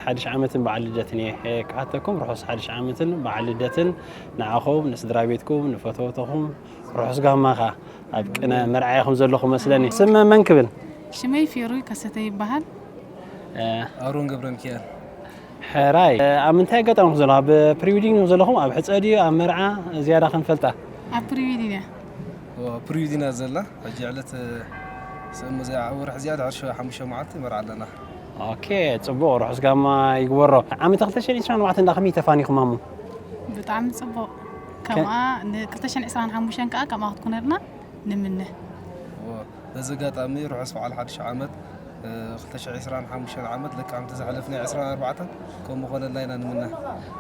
ሓድሽ ዓመትን በዓል ልደትን እየ ክሓተኩም። ርሑስ ሓድሽ ዓመትን በዓል ልደትን ንዓኹም፣ ንስድራ ቤትኩም፣ ንፈተውተኹም። ርሑስ ጋማ ኸኣ ኣብ ቅነ መርዓ ኢኹም ዘለኹም መስለኒ። ስም መን ክብል? ሽመይ ፊሩይ ከሰተ ይበሃል። ኣሮን ገብረ ሚካኤል። ሕራይ፣ ኣብ ምንታይ ኣጋጣሚ ኢኹም ዘለኹም? ኣብ ፕሪዊዲንግ ኢኹም ዘለኹም? ኣብ ሕጸ ድዩ? ኣብ መርዓ? ዝያዳ ክንፈልጣ። ኣብ ፕሪዊዲንግ እያ። ፕሪዊዲንግ እያ ዘላ። ሕጂ ዕለት፣ ሰሙ እዚኣ፣ ወርሒ እዚኣ ድሕሪ ሸ-፣ ሓሙሽተ መዓልቲ መርዓ ኣለና። ኦኬ፣ ጽቡቕ። ርሑስ ጋማ ይግበሮ። ዓመት ክልተ ሽሕን ዕስራን ኣርባዕተን እንዳ ከመይ ተፋኒኹም ኣሞ? ብጣዕሚ ጽቡቕ። ከምኣ ን ክልተ ሽሕን ዕስራን ሓሙሽተን ከኣ ከምኣ ክትኩነልና ንምነ። በዚ ኣጋጣሚ ርሑስ በዓል ሓድሽ ዓመት፣ እ፣ ክልተ ሽሕን ዕስራን ሓሙሽተን ዓመት ልክዕ ከምቲ ዘሕለፍናዮ ዕስራን ኣርባዕተን ከምኡ ኮነልና ኢና ንምነ።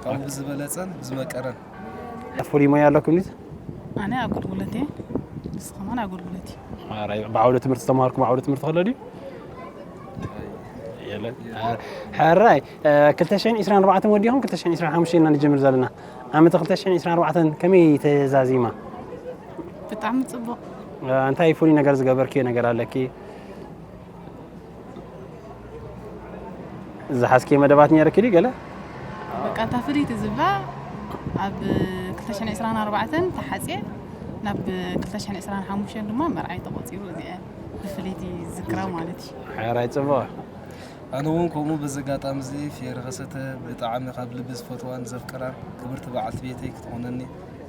ካብኡ ብዝበለጸን ብዝመቀረን። ፍሉይ ሞያ ኣለኩም ድዩ? ኣነ ኣገልግሎት እየ። ንስኻ ከማን ኣገልግሎት እዩ። ኣራይ፣ ብዓውደ ትምህርቲ ዝተምሃርኩም ዓውደ ትምህርቲ ከሎ ድዩ? የለን። ሕራይ፣ እ፣ ክልተ ሽሕን ዕስራን ኣርባዕተን ወዲኹም ክልተ ሽሕን ዕስራን ሓሙሽተን ኢና ንጅምር ዘለና። ዓመት ክልተ ሽሕን ዕስራን ኣርባዕተን ከመይ ተዛዚማ? ብጣዕሚ ጽቡቕ። እ፣ እንታይ ፍሉይ ነገር ዝገበርክዮ ነገር ኣለኪ? ዝሓዝክዮ መደባት ነይርኪ ድዩ ገለ? በቃ፣ እታ ፍልይቲ ዝብላ ኣብ ክልተ ሽሕን ዕስራን ኣርባዕተን ተሓጽየ፣ ናብ ክልተ ሽሕን ዕስራን ሓሙሽተን ድማ መርዓይ ተቖጺሩ፣ እዚኣ ብፍልይቲ ዝዝክራ ማለት እዩ። ሕራይ ጽቡቕ። ኣነ እውን ከምኡ በዚ ኣጋጣሚ እዚ ፌሪ ከሰተ ብጣዕሚ ካብ ልቢ ዝፈትዋን ዘፍቅራን ክብርቲ በዓልቲ ቤተይ ክትኾነኒ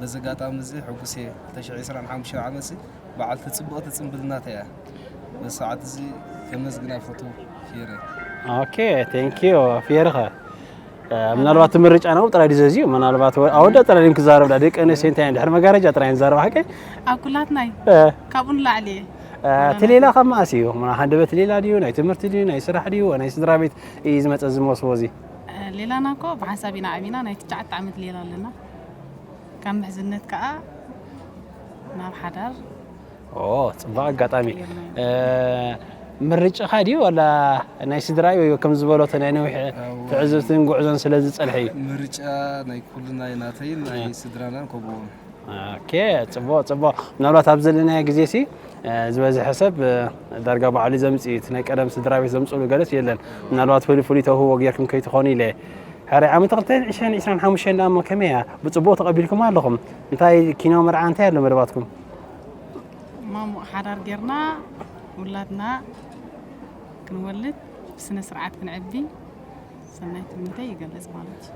በዚ ኣጋጣሚ እዚ ሕጉስ እየ። ክልተ ሽሕን ዕስራን ሓሙሽተን ዓመት እዚ በዓልቲ ጽብቕቲ ጽምብልናተይ እያ። በዚ ሰዓት እዚ ከመስግና ፈቱ ፌሪ። ኦኬ፣ ቴንክ ዩ። ፌሪ ኸ፣ እ፣ ምናልባት እቲ ምርጫ ናብኡ ጥራይ ድዩ ዘዝዩ? ምናልባት ወ-፣ ኣወዳት ጥራይ ድዮም ክዛረቡ? ደቂ ኣንስትዮ እንታይ እየን ድሕሪ መጋረጃ ጥራይ እየን ዝዛረባ፣ ሓቀይ? ኣብ ኩላትና እዩ። እ። ካብኡ ንላዕሊ እየ። እ፣ እቲ ሌላ ካብ መኣስ እዩ? ምና-፣ ሃንደበት ሌላ ድዩ? ናይ ትምህርቲ ድዩ? ናይ ስራሕ ድዩ? ናይ ስድራ ቤት እዩ ዝመጸ እዚ መስቦ እዚ? እ፣ ሌላና እኮ ብሓንሳብ ኢና ዓቢና፣ ናይ ትሽዓተ ዓመት ሌላ ኣለና። ካብ ምሕዝነት ከኣ ናብ ሓዳር። ኦ፣ ጽቡቕ ኣጋጣሚ። ቀይርና ኢና። እ፣ ምርጫኻ ድዩ ዋላ ናይ ስድራይ ወይ ከም ዝበሎ እቲ ናይ ነዊሕ እዋ። ትዕዝብትን ጉዕዞን ስለ ዝጸንሐ እዩ? ምርጫ ናይ ኩልና እዩ፣ ናተይን ናይ ስድራናን ከምኡ እውን። ኦኬ፣ ጽቡቕ፣ ጽቡቕ። ምናልባት ኣብ ዘለናዮ ግዜ ሲ፣ እ፣ ዝበዝሐ ሰብ፣ እ፣ ዳርጋ ባዕሉ ዘምጽእ እዩ። እቲ ናይ ቀደም ስድራ ቤት ዘምጽእሉ ገለስ የለን። ምናልባት ፍሉይ፣ ፍሉይ ተውህቦ ጌርኩም ከይትኾኑ ኢለ። ሕራይ ዓመት ክልተ ሽሕን ዕስራን ሓሙሽተን ደኣ እሞ ከመይ እያ? ብጽቡቕ ተቐቢልኩም ኣለኹም። እንታይ ኪኖ መርዓ እንታይ ኣሎ መደባትኩም? ማሙቕ ሓዳር ጌርና ውላድና ክንወልድ ብስነ ስርዓት ክንዕቢ ሰናይ ትምኒተይ ይገልጽ ማለት እዩ።